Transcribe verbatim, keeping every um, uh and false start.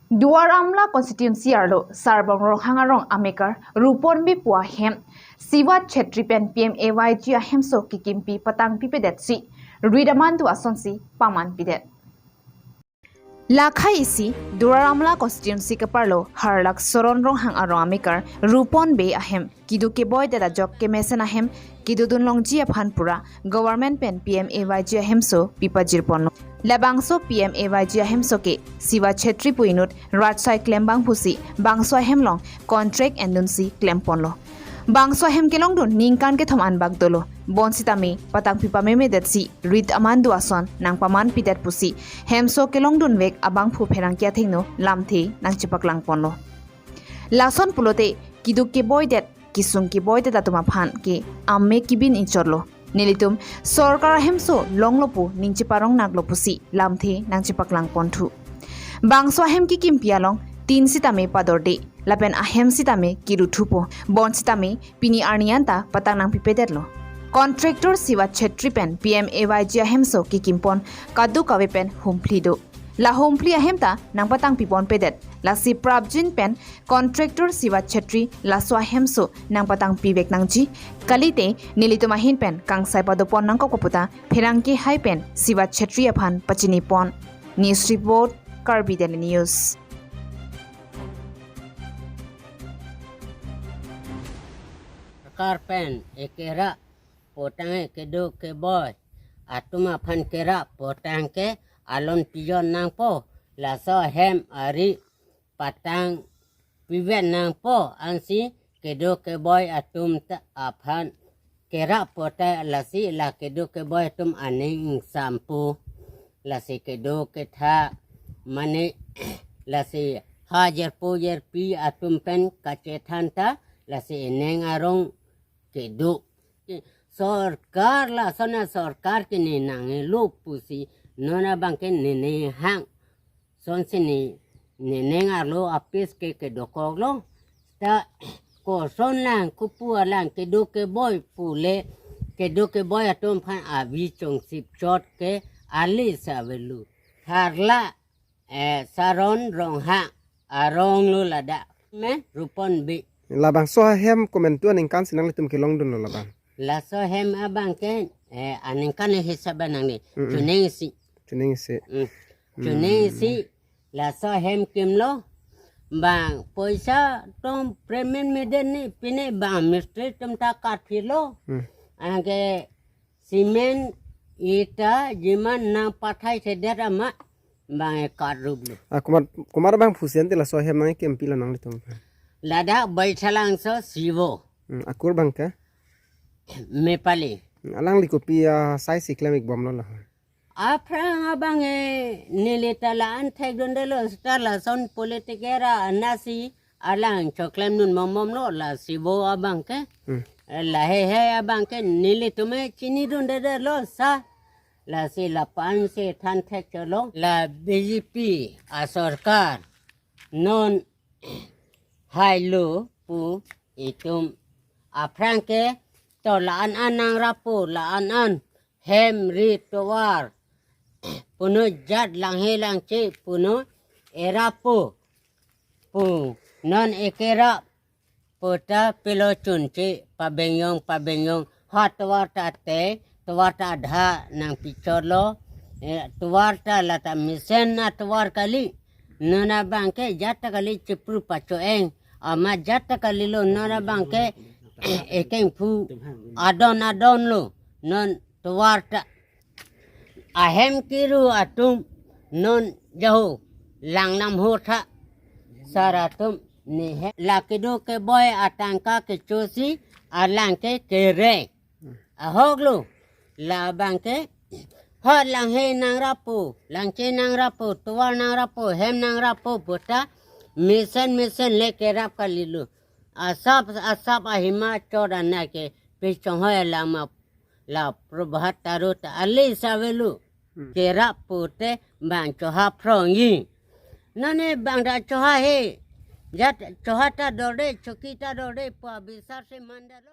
Duar Amla constituency arlo Sarbong Ronghang arong amekar Rupon Bey pu ahem Siva Chhetri pen P M A Y G ahemso kekimpi patangpipedetsi rit aman do asonsi pamanpidet. Lakhai isi Duar Amla constituency keparlo Harlak Soron Ronghang arong amekar Rupon Bey ahem kedo keboidet ajok kemesen ahem kedodun longji aphan pura government pen P M A Y G ahemso pipajirponlo. Labangso P M A Y G ahemso ke Siva Chhetri pu inut rajsai klembang pusi bangso ahem along contract endunsi klemponlo. Bangso ahem kelongdun ningkan kethom anbak dolo. Bonsitame patangpi pamemedetsi rit aman do ason nangpamanpidet pusi hemso kelongdunvek abangphu pherangke athengno lamthe nangchepaklangponlo. Lason pulote kedo keboidet, kesung keboidet atum aphan ke amek kibin inchotlo. Nelitum sorkar ahemso longlo pu ning cheparong naklo pusi lamthe nangchepaklangponthu. Bangso ahem kekimpi along tin sitame padorde, lapen ahem sitame kedothupo. Bonsitame pini arni anta patang nangpipedetlo. Contractor Siva Chhetri pen P M A Y G ahemso kekimpon kadokave pen humphli do. La humphli ahem ta nangpatangpiponpedet. Lasi prapjin pen contractor Siva Chhetri laso ahemso nangpatangpivek nangji. Kalite nelitum ahin pen kangsai padopon nangkok pu ta pherangke hai pen Siva Chhetri aphan pachinipon. News report, Karbi Daily News. Sorkar pen ekera potang kedo keboi atum aphan kera potang ke alon pijon nangpo, laso ahem ari patangpivet nangpo, ansi kedo keboi atum ta aphan kera pote, lasi la kedo keboi atum aning ingsampo, lasi kedo ketha mane lasi ha jerpo jerpi atum pen kachethan ta lasi eneng arong kedo. Sorkar lason asorkar ke ne nanglo pusi non abang ke ne ne hang. Sonsi ne, ne neng arlo apis ke kedokoklo. Ta koson lang kopu alang kedo keboi pule kedo keboi atum aphan avi chongsip chot ke alis avelo. Harlak, eh, Soron Ronghang arong lo ladak. Me Rupon Bey. Labangso ahem komantu aningkan si nanglitum kelongdunlo labang? Laso ahem abang ke, eh, aningkan hisab nang ni. Mm-mm. Chuning isi. Chuning isi. Mm. Mm. Chuning isi laso ahem kimlo. Bang poisa tong payment meden ni pine bang mistri atum ta katphilo. Mm. Anke cement, ita, jiman nangpathaithedet amat bang e katruplo. Ah, komat, komat abang phusi ante laso ahem nangkimpi lo nanglitum? Ladak Baithalangso Sivo. Hmm, akur abang ke? Mepali. Hmm, alangli kopi asai si klemikbomlo la? Aphrang abang e neli ta la-an thekdundelo, seta lason politik era anasi alang choklemdun momomlo la Sivo abang ke. Hmm. La heihei abang ke nelitum e chinidundedetlo sa. Lasi lapu-an si than thekchotlo. La B J P asorkar non hailo pu itum aphrang ke to la-an an nangrapo, la-an an hem ri tovar puno, jat langhe langche puno erapo pu non ekerap puta pilo chunche pabengyong pabengyong ha tovar ta te tovar ta adha nangpichotlo, eh, tovar ta lata mesen atovar kali. Non abang ke jat ta kali chipru pacho-eng, amat jat ta kalilo, non abang ke ekengphu adon adonlo non tovar ta. Ahem kiru atum non jaho langnam hotha sar atum ne he la kedo keboi atangka kechosi alang ke kere. Ahoklo, labang ke hot langhe nangrapo, langche nangrapo, tovar nangrapo, hem nangrapo puta mesen mesen le kerap kalilo. Asap asap ahima chot anai ke pechonghoi alama la Prabhat Taro ta alis avelo. Hmm. Kerap pute bang choha phrongji. Nane bang da choha he. Jat choha ta dorde, choki ta dorde, pu abisar si mandalo.